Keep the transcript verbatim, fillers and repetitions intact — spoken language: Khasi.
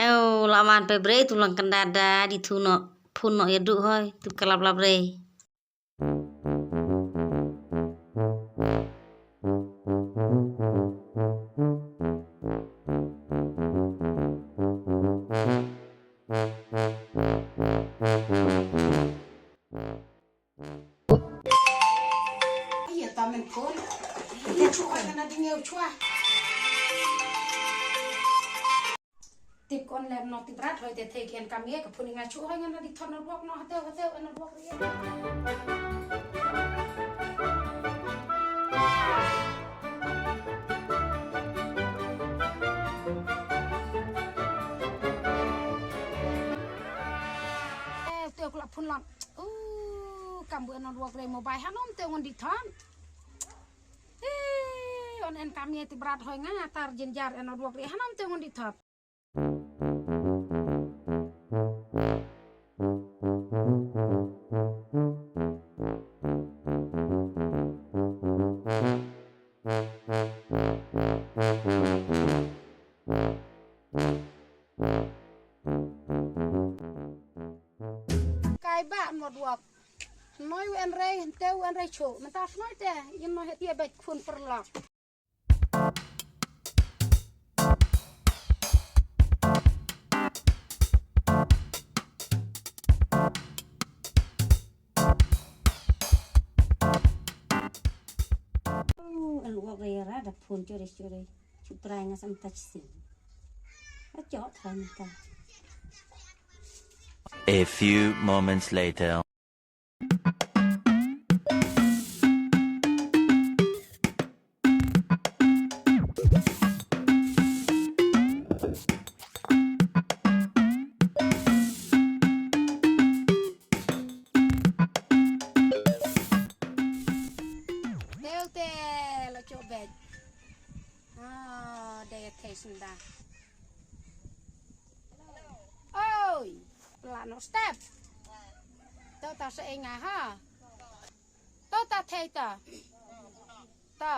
Ew, la man pe brei tu lang kanda da di thu no, phun no ya du hoi, tu kalap lap brei. Iya, tamen phone. Ini chuh ai kana ding eu chua. Tip kon lem no tip rat hoi te thei ki en kam ye ka phone nga chuh hoi nga na di thon no ruak no hate hate en ruak ye. Eh, te ko la phone lang. Uh, kam bu en ruak re mobile hanom te ngon di thon. Eh, on en kam ye ti brat hoi nga tar jin jar en ruak re hanom te ngon di thon. Kai ba mot wak. Noi wen rei, te wen rei chu. Menta noi te, yin noi hetia bet khun perlak. An wak rei ra da phun chore chore. Chu trai nga sam touch screen. A chok trai menta. A few moments later. Teu te la chok bet. Ah, de ya thei sunda. Oi, la no step. To ta se nga ha. To ta thei ta. Ta.